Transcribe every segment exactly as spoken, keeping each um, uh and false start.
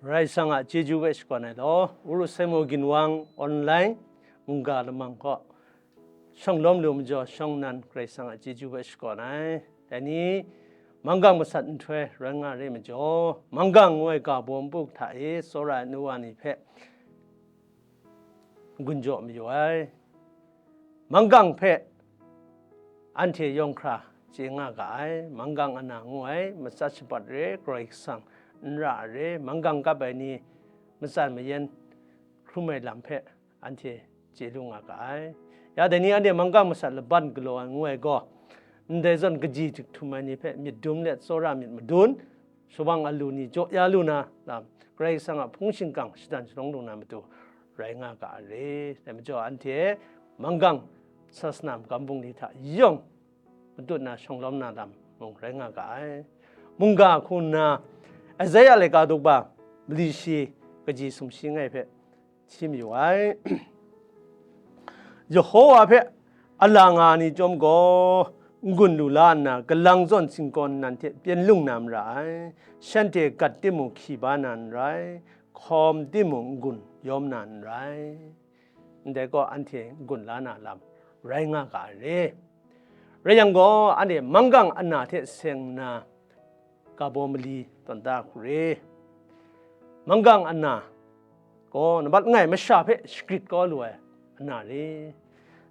Karai Kasang a chyeju hpe shakawn ai law, Uru Saimu Ginwang online mungga lamang kaw shawng lawm lu majaw, shawng nnan Karai Kasang a chyeju hpe shakawn ai. Dai ni, manggang masat nhtoi rai nga re majaw, manggang ngu ai ga baw npu hta e tsawra ai nu wa ni hpe n-gun jaw mayu ai. Manggang hpe anhte yawng hkra chye nga ga ai. Manggang ana ngu ai, matsat shabat re, Karai Kasang n ra ai re, manggang kap ai ni matsan mayan hkrum ai lam hpe anhte chye lu nga ga ai. Ya dai ni anhte manggang masat laban galaw ai ngu ai gaw, ndai zawn kaji htik htum ai ni hpe myit dum let tsawra myit madun, shawang alu ni jaw ya lu na lam, Karai Kasang a hpung shingkang shatan shalawng lu na matu rai nga ga ai re. Dai majaw, anhte manggang sasana magam bungli hta yawng matut na shawng lawm na lam mung rai nga ga ai. Mungga hku nna, Isaiah laika dukba mali shi kaji sumshi ngai hpe hti mayu ai. Yehowa hpe a la nga ai ni chyawm gaw, n-gun lu la nna, galang zawn singkawn nan hte pyen lung na mara ai. Shanhte gat timung hkyi ba na n rai, hkawm timung n-gun yawm na n rai. Ndai gaw anhte n-gun la na lam rai nga ga ai re. Rai yang gaw, anhte manggang ana hte seng nna, ga baw mali tawn da hku re. Manggang ana gaw nambat ngai masha hpe shagrit kau lu ai ana re.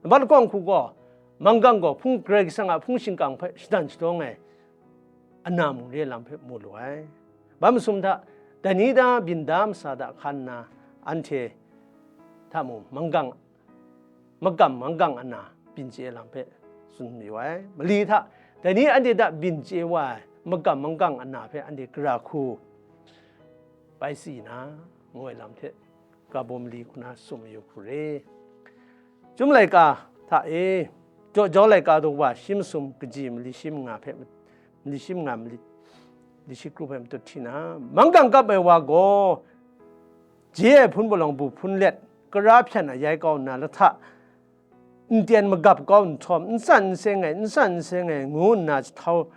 Nambat lakawng hku gaw, manggang gaw hpung Karai Kasang a hpung shingkang hpe shatan shalawng ai ana mung re lam hpe mu lu ai. Ban masum hta, dai ni da byin da masa da hkan nna, anhte hta mung manggang, magam manggang ana byin chye lam hpe tsun mayu ai. Mali hta, dai ni anhte hta byin chye wa ai magam manggang ana hpe anhte gara hku bai si na, ngu ai lam hte, ga baw mali hku na tsun mayu hku re. Chyum laika hta e, jaw jau laika daw wa shi masum kaji mali shi manga hpe, mali shi manga mali, mali shi kru hpe matut hti na, manggang kap ai wa gaw, je ai hpun palawng bu hpun let, kara hpyan ayai kau nna, lahta n tyen magap kau nhtawm, n san n seng ai, n san n seng ai, ngu nna jahtau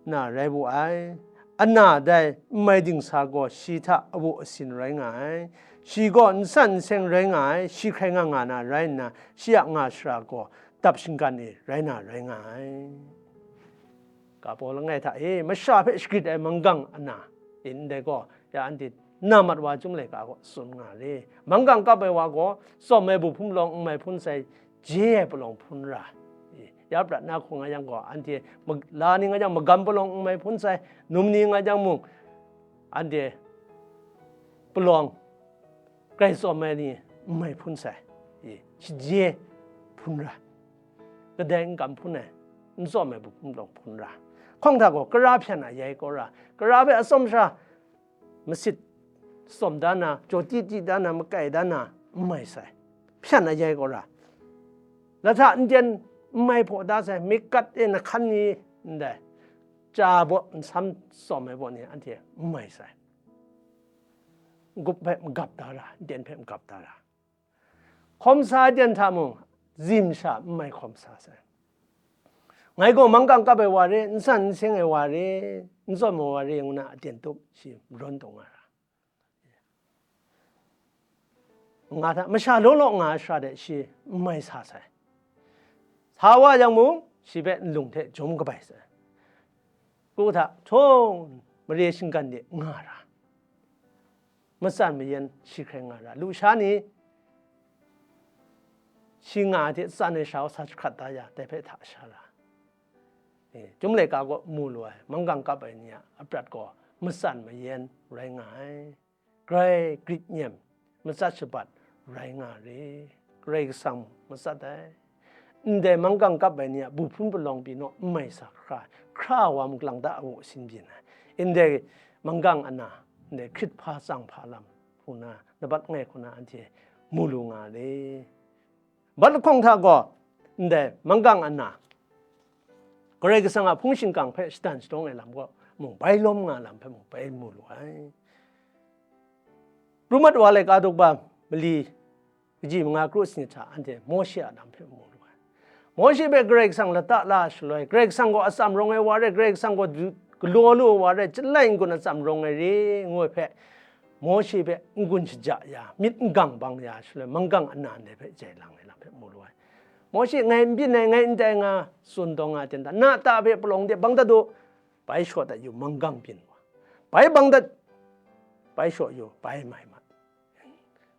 na rai wu ai. Ana dai n mai dingsa gaw shi hta awu asin rai nga ai. Shi gaw n san n seng rai nga ai, shi hkrai nga nga na rai nna, shi a nga shara gaw dap shinggan e rai na rai nga ai. Ga baw langai hta e, masha hpe shagrit ai manggang ana, e ndai gaw, ya anhte na mat wa chyum laika gaw tsun nga re. Manggang kap ai wa gaw, tsawm ai bu hpun palawng n mai hpun sai, je ai palawng hpun ra. E, ya prat na hku nga yang gaw, anhte mag-, la ni nga yang magam palawng n mai hpun sai, num ni nga yang mung, anhte palawng grai tsawm ai ni n mai hpun sai, e, shaje hpun ra, kadai n kam hpun ai, n tsawm ai bu hpun palawng hpun ra. Hkawng hta gaw, kara hpyan ayai kau ra, kara hpe atsawm sha masit tsawm da na, jaw ti ti da na, makai da na, n mai sai. Hpyan ayai kau ra, lahta n tyen n mai hpaw da sai, myit gat e nahkan ni ndai, cha baw nsam tsawm ai baw ni anhte n mai sai. Gup hpe magap da ra, n tyen hpe magap da ra. Hkawm sa ai ten hta mung, zim sha n mai hkawm sa sai. Ngai gaw manggang kap ai wa re, n san n seng ai wa re, n tsawm ai wa re, ngu na aten tup shi marawn taw nga ra. Nga hta, masha law law nga ai shara de shi n mai sa sai. Sa wa yang mung, shi hpe nlung hte jawm kabai sai. Kru hta, htawng mare shinggan de nga ra. Matsan mayan shi hkrai nga ra. Lusha ni shi nga ai hte tsan ai sha wa sa jahkrat da ya, dai hpe hta sha ra. E, Chyum laika gaw mu lu ai, manggang kap ai ni a aprat gaw matsan mayan rai nga ai. Grai grit nyem, matsat shabat rai nga re. Karai Kasang matsat ai. Ndai manggang kap ai ni a bu hpun palawng pyi naw n mai sa hkra, hkra wa mung lang da a wu sin byin ai. Ndai manggang ana, ndai hkrit hpa tsang hpa lam hku na, labat ngai hku na anhte mu lu nga le. Bat lahkawng hta gaw, ndai manggang ana, Karai Kasang a hpung shingkang hpe shatan shadawng ai lam gaw mung bai lawm nga lam hpe mung bai mu lu ai. Pru mat wa laika duk ba mali kaji manga kru sanit hta anhte Mawshe a lam hpe mu lu ai. Mawshe hpe Karai Kasang lata la shaloi, Karai Kasang gaw atsam rawng ai wa re, Karai Kasang gaw du-, galaw lu ai wa re, chyalai n-gun atsam rawng ai re, ngu ai hpe, Mawshe hpe n-gun shaja ya, myit n gang bang ya shaloi, manggang ana ndai hpe jai lang ai lam hpe mu lu ai. Mawshe ngai n byin ai, ngai n tai nga, tsun taw nga ten ta, na ta hpe palawng de bang dat u, bai shaw dat yu, manggang byin wa, bai bang dat, bai shaw yu, bai mai mat.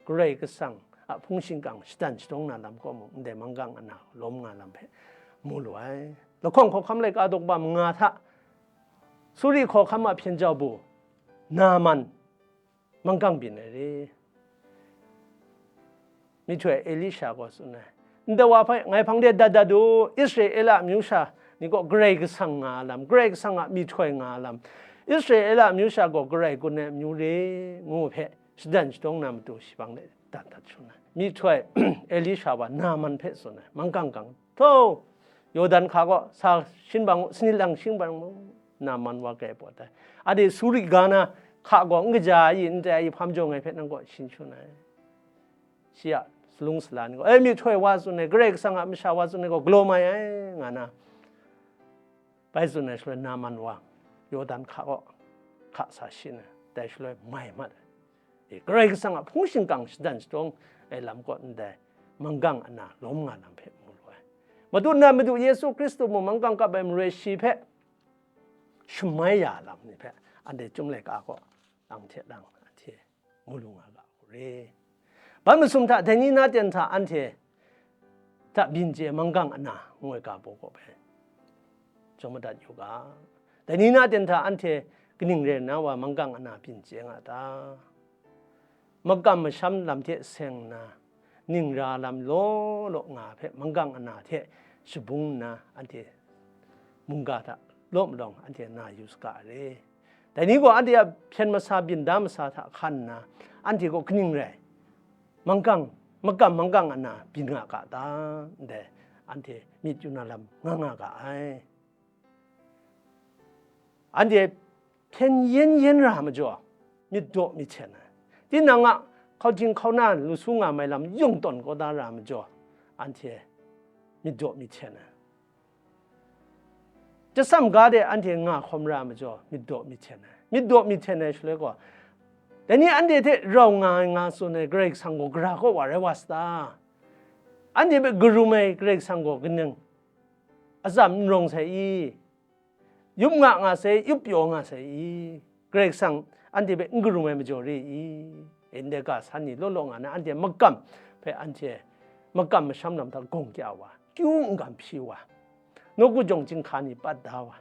Karai Kasang a hpung shingkang shadan shadawng na lam kaw mung, ndai manggang ana lawm nga lam hpe mu lu ai. Lahkawng hkawhkam laika daw kaba manga hta, Suri hkawhkam a hpyen jau bu, Naman, manggang byin ai re. Myihtoi Elisha gaw tsun ai, ndai wa hpe ngai hpang de dat dat u, Israela amyu sha ni gaw Karai Kasang nga lam, Karai Kasang a myihtoi nga lam, Israela amyu sha gaw Karai gun ai amyu re, ngu hpe shadan shadawng na matu shi hpang de dat dat shangun ai. Myihtoi Elisha wa Naman hpe tsun ai, manggang gang, htaw, Yawdan hka gaw sa shin bang u, sanit lang shin bang u, Naman wa kai pawt ai. Anhte Suri ga na hka gaw n kaja ai, n tai ai, hpam jaw ngai hpe nang kaw shin shangun ai. Shi a salung sala ni gaw, "E, myihtoi wa tsun ai, Karai Kasang a masha wa tsun ai gaw galaw mai ai," nga na, bai tsun ai shaloi, Naman wa Yawdan hka gaw hka sa shin ai, dai shaloi mai mat ai. E, Karai Kasang a hpung shingkang shadan shadawng ai lam kaw ndai manggang ana lawm nga lam hpe mu lu ai. Madu na Madu Yesu Hkristu mung manggang kap ai maroi shi hpe shamai ya lam ni hpe anhte Chyum laika kaw lang hte lang anhte mu lu nga ga hku re. Ban masum hta, dai ni na ten hta anhte hta byin chye manggang ana ngoi ga baw kaw hpe jaw madat yu ga. Dai ni na ten hta anhte kaning rai nna wa manggang ana byin chye nga ta? Makam masham lam hte seng nna, ningra lam law law nga hpe manggang ana hte shabung nna, anhte mungga hta law malawng anhte na yu saga re. Dai ni gaw anhte a hpyen masa, byin da masa hta hkan nna, anhte gaw kaning rai? Manggang, makam manggang ana byin nga ga ta? Ndai, anhte myit yu na lam nga nga ga ai. Anhte hpyen yen yen ra majaw, myit daw myit hten ai. Tinang a hkauhting hkauna lu su nga mai lam yung tawn kau da ra majaw, anhte myit daw myit hten ai. Chyasam ga de anhte nga hkawm ra majaw, myit daw myit hten ai. Myit daw myit hten ai shaloi gaw, dai ni anhte hte rau nga ai nga tsun ai Karai Kasang gaw gara kaw wa rai wa sa ta? Anhte hpe karum ai Karai Kasang gaw kaning atsam n rawng sai i? Yup nga nga sai, yup pyaw nga sai i? Karai Kasang anhte hpe n karum ai majaw re i? Ndai ga san ni law law nga na, anhte makam hpe, anhte makam masham lam hta gawng kya wa, kyu n gam hpyi wa, nawku jawng chyinghka ni pat da wa,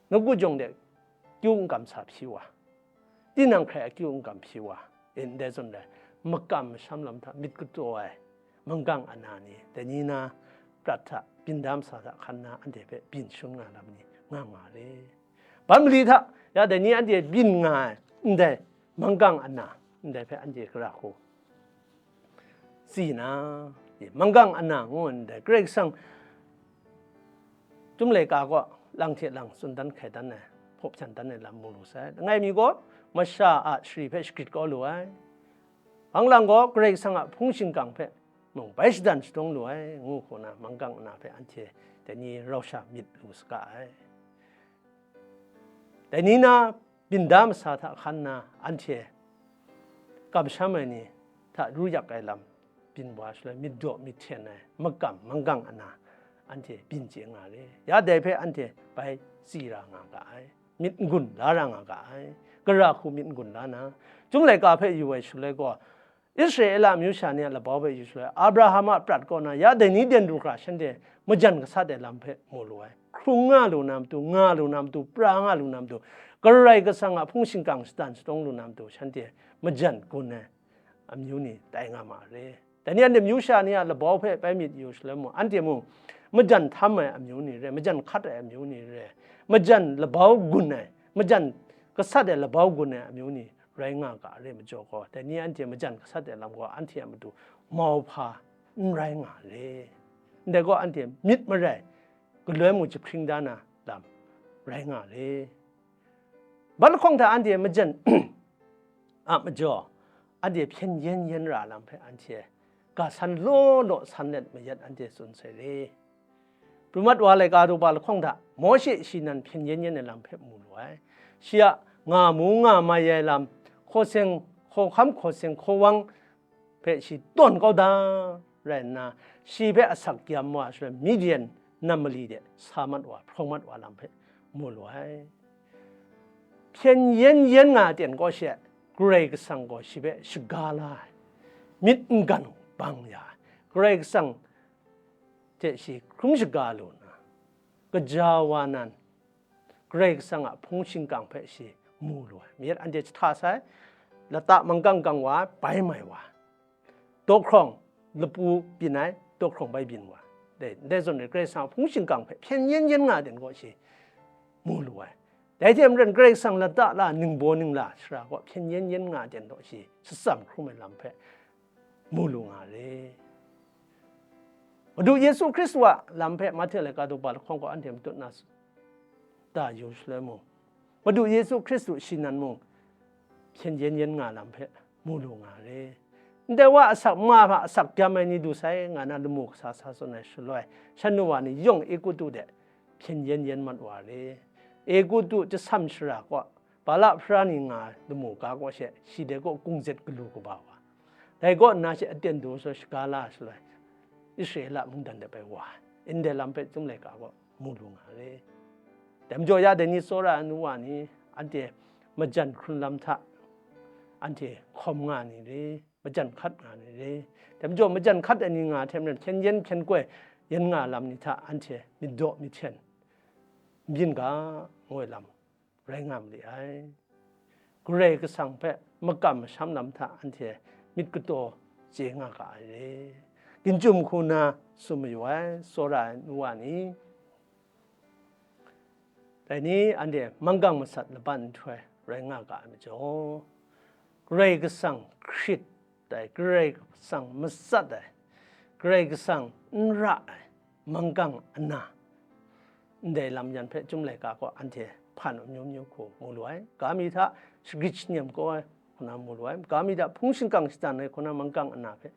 nawku jawng de kyu n gam sa hpyi wa, tinang hkrai akyu n gam hpyi wa, ndai zawn rai, makam masham lam hta myit kataw ai manggang ana ni, dai ni na prat hta, byin da masa hta hkan na, anhte hpe byin shangun nga lam ni nga nga re. Ban mali hta, ya dai ni anhte byin nga ai, ndai manggang ana, ndai hpe anhte gara hku tsi na, manggang ana ngu ndai Karai Kasang Chyum laika kaw lang hte lang tsun dan hkai dan ai, hpaw hpyan dan ai lam mu lu sai. Langai mi gaw masha a shari hpe shagrit kau lu ai, bang lang gaw Karai Kasang a hpung shingkang hpe mung bai shadan shadawng lu ai, ngu hku na manggang ana hpe anhte dai ni rau sha myit lu saga ai. Dai ni na byin da masa hta hkan na, anhte kamsham ai ni hta ru yak ai lam byin wa shaloi, myit daw myit hten ai makam manggang ana, anhte byin chye nga re. Ya dai hpe anhte bai tsi ra nga ga ai, myit n-gun la ra nga ga ai, gara hku myit n-gun la na, Chyum laika hpe yu ai shaloi gaw, Israela amyu sha ni a labau hpe yu shaloi, Abraham a prat kaw na, ya dai ni den du hkra shanhte majan gasat ai lam hpe mu lu ai. Hkrung nga lu na matu, nga lu na matu, pra nga lu na matu, Karai Kasang a hpung shingkang shadan shadawng lu na matu, shanhte majan gun ai amyu ni tai nga ma re. Dai ni anhte myu sha ni a labau hpe bai myit yu shaloi mung, anhte mung majan htam ai amyu ni re, majan hkat ai amyu ni re, majan labau gun ai, majan gasat ai labau gun ai amyu ni rai nga ga re majaw gaw, dai ni anhte majan gasat ai lam gaw, anhte a matu mauhpa n rai nga re. Ndai gaw, anhte myit marai, galoi mung jahpring da na lam rai nga re. Ban lahkawng hta anhte majan a majaw, anhte hpyen yen yen ra lam hpe anhte ga san law law san let mayat anhte tsun sai re. Prumat wa laika daw ba lahkawng hta, Mawshe shi nan hpyen yen yen ai lam hpe mu lu ai. Shi a nga mu nga mai ai lam, hkaw seng, hkawhkam hkaw seng hkawwang hpe shi tawn kau da rai nna, shi hpe asak gyam wa shaloi, Midian nam mali de sa mat wa, hprawng mat wa lam hpe mu lu ai. Hpyen yen yen nga ai ten kaw she, Karai Kasang gaw shi hpe shaga la ai, myit n gan bang ya ai, Karai Kasang hte shi hkrum shaga lu nna, kaja wa nan, Karai Kasang a hpung shingkang hpe shi mu lu ai. Myit anhte jahta sai, lata manggang gang wa ai, bai mai wa ai, dawhkrawng lapu byin ai, dawhkrawng bai byin wa ai. Dai, ndai zawn rai, Karai Kasang a hpung shingkang hpe hpyen yen yen nga ai ten gaw shi mu lu ai. Dai hte maren, Karai Kasang lata la, ningbaw ningla shara gaw hpyen yen yen nga ai ten gaw shi shatsam hkrum ai lam hpe mu lu nga re. Madu Yesu Hkristu a lam hpe Mahte laika daw ba lahkawng gaw anhte matut na da yu shaloi mung, Madu Yesu Hkristu shi nan mung hpyen yen yen nga lam hpe mu lu nga re. Ndai wa asak ma hpa asak gyam ai ni du sai nga na lamu kasa sa tsun ai shaloi, shan nu wa ni yawng Egutu de hpyen yen yen mat wa re. Egutu jasam shara kaw, Bala hpara ni nga ai lamu ga kaw she, shi dai kaw kungzet galu kaba wa, dai kaw nna she aten du shaloi shaga la shaloi, Israela mungdan de bai wa ai, ndai lam hpe Chyum Laika gaw mu lu nga re. Dai majaw ya dai ni tsawra ai nu wa ni, anhte majan hkrun lam hta anhte hkawm nga ni re, majan hkat nga ni re. Dai majaw majan hkat ai ni nga hte maren, hpyen yen hpyen koi yen nga lam ni hta anhte myit daw myit hten n byin ga, ngu ai lam rai nga ma li ai. Karai Kasang hpe makam masham lam hta anhte myit kataw chye nga ga ai re. Ginchum hku na tsun mayu ai, tsawra ai nu wa ni, dai ni anhte manggang masat laban nhtoi rai nga ga ai majaw, Karai Kasang hkrit ai, Karai Kasang matsat ai, Karai Kasang n ra ai manggang ana, ndai lam yan hpe Chyum Laika gaw anhte hpan amyu myu hku mu lu ai. Ga mi hta shagrit shanyem kau ai hku na mu lu ai, ga mi hta hpung shingkang shadan ai hku na manggang ana hpe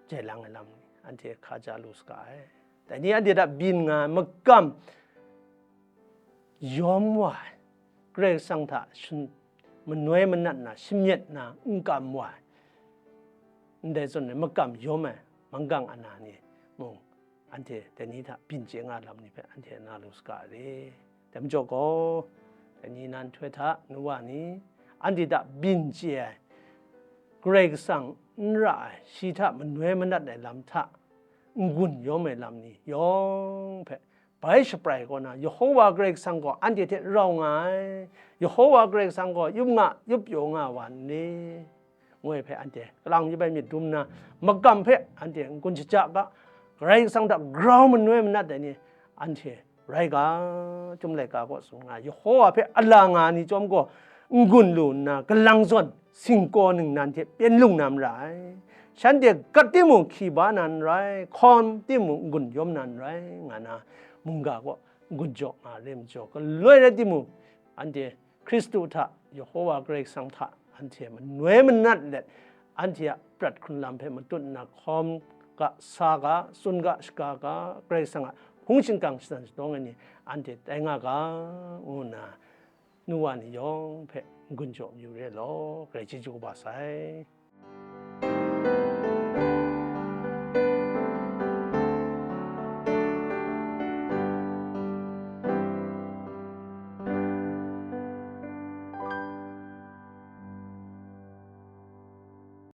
jai lang ai lam ni anhte hkaja lu saga ai. Dai ni anhte hta byin nga ai makam yawm wa ai, Karai Kasang hta shin-, manoi manat na, shamyet na, n kam wa ai, ndai zawn e makam yawm ai manggang ana ni mung, anhte dai ni hta byin chye nga lam ni hpe anhte na lu saga re. Dai majaw gaw, dai ni na nhtoi hta nu wa ni, anhte hta byin chye ai, Karai Kasang n ra ai, shi hta manoi manat ai lam hta n-gun yawm ai lam ni yawng hpe bai shaprai kaw na, Yehowa Karai Kasang gaw anhte hte rau nga ai, Yehowa Karai Kasang gaw yup nga, yup pyaw nga wa n ni? Ngu ai hpe anhte kalang mi bai myit dum nna, magam hpe anhte n-gun shaja ga, Karai Kasang hta grau manoi manat ai ni anhte rai ga, Chyum Laika gaw tsun nga ai, Yehowa hpe a la nga ai ni chyawm gaw, n-gun lu nna, galang zawn singkaw ningnan hte pyen lung na mara ai. Shanhte gat timung hkyi ba na n rai, hkawm timung n-gun yawm na n rai, nga na mungga gaw n-gun jaw nga ai majaw, galoi rai timung, anhte Hkristu hta, Yehowa Karai Kasang hta anhte manoi manat let, anhte a prat hkrun lam hpe matut nna hkawm ga, sa ga, tsun ga, shaga ga, Karai Kasang a hpung shingkang shadan shadawng ai ni anhte tai nga ga, ngu nna nu wa ni yawng hpe n-gun jaw mayu re law, Karai chyeju kaba sai.